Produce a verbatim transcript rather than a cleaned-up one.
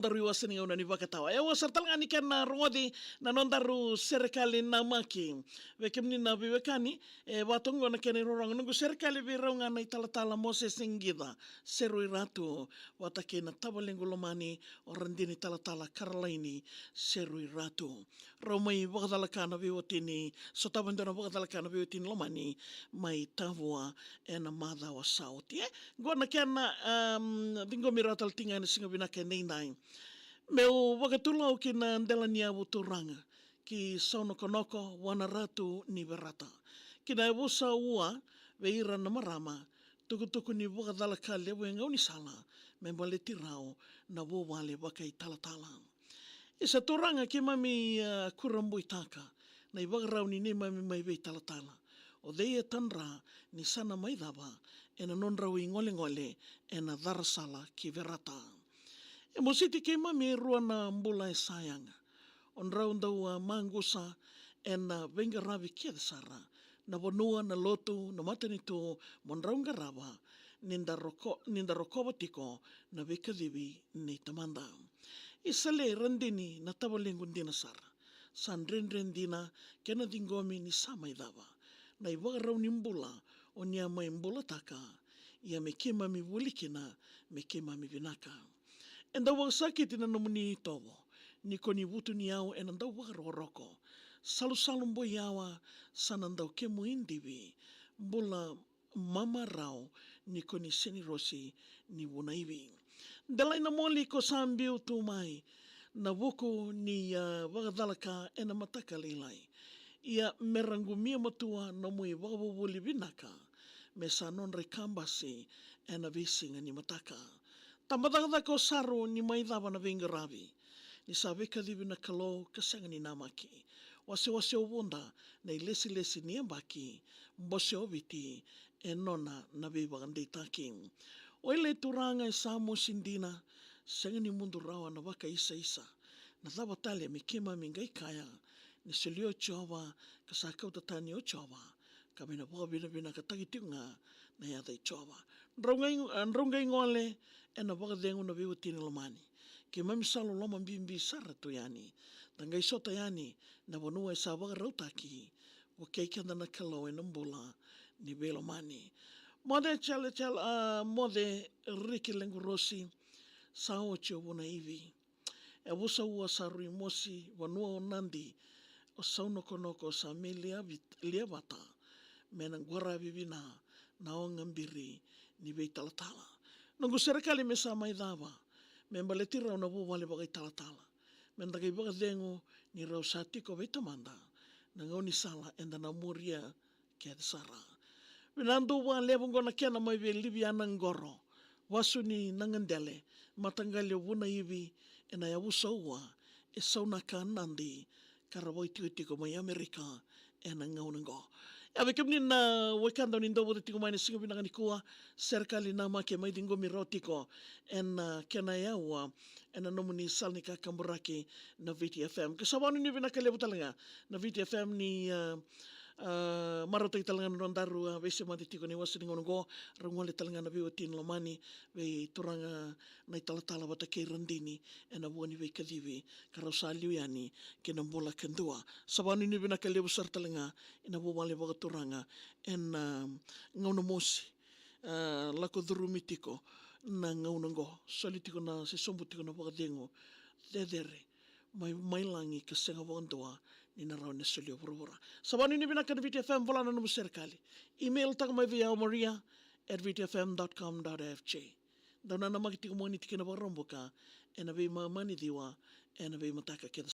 Daru i wasa ni gauna ni vakatawa. E, au sara tale ga ni kena rogoci na nodaru serekali namaki. Vei kemuni na veiwekani, e, vatogo na kena irorogo. Noqu serekali vei rau ga na italatala Moses Qica Serui Ratu, vata kei na tavalequ lomani o Radini Talatala Karalaini Serui Ratu. Rau mai vakacalaka na veiwatini, sotava e dua na vakacalaka na veiwatini lomani mai Tavua ena macawa sa oti. E, qo na kena, um, ciqomi rawa tale tiko ga ena siga vinaka e daidai. Meu vakatulau ki na dela ni yavu turaga, ki Saunokonoko, vua na Ratu ni Verata. Ki na yavusa Ua, vei ira na marama, tukutuku ni vakacalaka levu e gaunisala, me baleti rau na vuvale vakaitalatala. Isa turaga, keimami, a, kurabuitaka na ivakarau ni neimami mai veitalatala. O cei e tadra ni sa na mai cava ena nodrau igolegole ena carasala ki Verata. E mositi keimami e rua na bula e sa yaga. O drau dau a maqusa ena veiqaravi kece sara, na vanua, na lotu, na matanitu, mo drau qarava ni da roko-, ni da rokova tiko na veikacivi nei Tamada. Isa le Radini na tavalequ dina sara. Sa dredre dina kena ciqomi ni sa mai cava na ivakarau ni bula o ni a mai bulataka, ia me keimami vuli kina, me keimami vinaka. E dau vakasakiti na nomuni itovo ni ko ni vutuniyau ena dau vakarokoroko. Salusalu boi yawa, sa na dau kemu idivi. Bula mamarau ni ko ni senirosi ni vunaivi. Delai na moli ko sa biu tu mai na vuku ni, a, vakacalaka ena mataka lailai. Ia me ra qumia matua nomu ivakavuvuli vinaka, me sa nodra ikabasi ena veisiga ni mataka. Tabacakacaka o Saru ni mai cava na veiqaravi, ni sa veikacivi na Kalou ka sega ni namaki. Wasewase o Vuda na ilesilesi ni yabaki, bose o Viti e nona na veivakadeitaki. Oi le turaga e sa mosi dina, sega ni mudu rawa na vakaisaisa. Na cava tale me keimami qai kaya, ni solia o Jiova, ka sa kauta tani o Jiova, ka me na vakavinavinakataki tiko ga na yaca i Jiova. Drau qai, drau qai gole ena vakacegu na veiwatini lomani. Keimami sa loloma bibi sara tu yani. Da qai sota yani na vanua e sa vakarautaki. Vukei keda na Kalou ena bula ni veilomani. Moce Cele Cele, a, Moce Riki Lequrosi, sa oti o vunaivi. E vusa Ua sa rui mosi, vanua o Nadi, o Saunokonoko sa me lia vit-, lia vata, me na qwaravi vina na oga biri ni veitalatala. Noqu serekali me sa mai cava, me baleti rau na vuvale vakaitalatala. Me da qai vakacegu ni rau sa tiko vei Tamada, na gaunisala eda na muria kece sara. Vinadu vakalevu qo na kena mai vei Liviana Qoro, vasu ni Naqadele, mataqali o Vunaivi, ena yavusa Ua, e Saunaka Nadi, ka ra vakaitikotiko mai Amerika ena gauna qo. Ia vei kemuni na wekada ni dau vata tiko mai na siga vinaka nikua, serekali namaki mai ciqomi rawa tiko ena kena yaua ena nomuni sala ni kakaburaki na Viti F M. Ka sa vakanuinui vinaka levu tale ga na Viti F M ni, a, a, marautaki tale ga na nodaru, a, veisemati tiko ni wasa ni gauna qo. Rau gole tale ga na veiwatini lomani, vei turaga na italatala vata kei Radini ena vuku ni veikacivi ka rau sa liu yani ki na bula kadua. Sa vakanuinui vinaka levu sara tale ga ena vuvale vakaturaga ena, a, gauna mosi, a, lako curumi tiko na gauna qo, soli tiko na, se sobu tiko na vakacegu cecere mai, mai lagi ka sega vakadua ni na rawa ni solia vuravura. Sa vakanuinui vinaka na Viti F M, vola na nomu serekali. Email taka mai vei au, maria at viti F M dot com dot F J. Dau nanamaki tiko mai ni tikina Vakaraubuka ena veimama ni ciwa ena veimataka kece.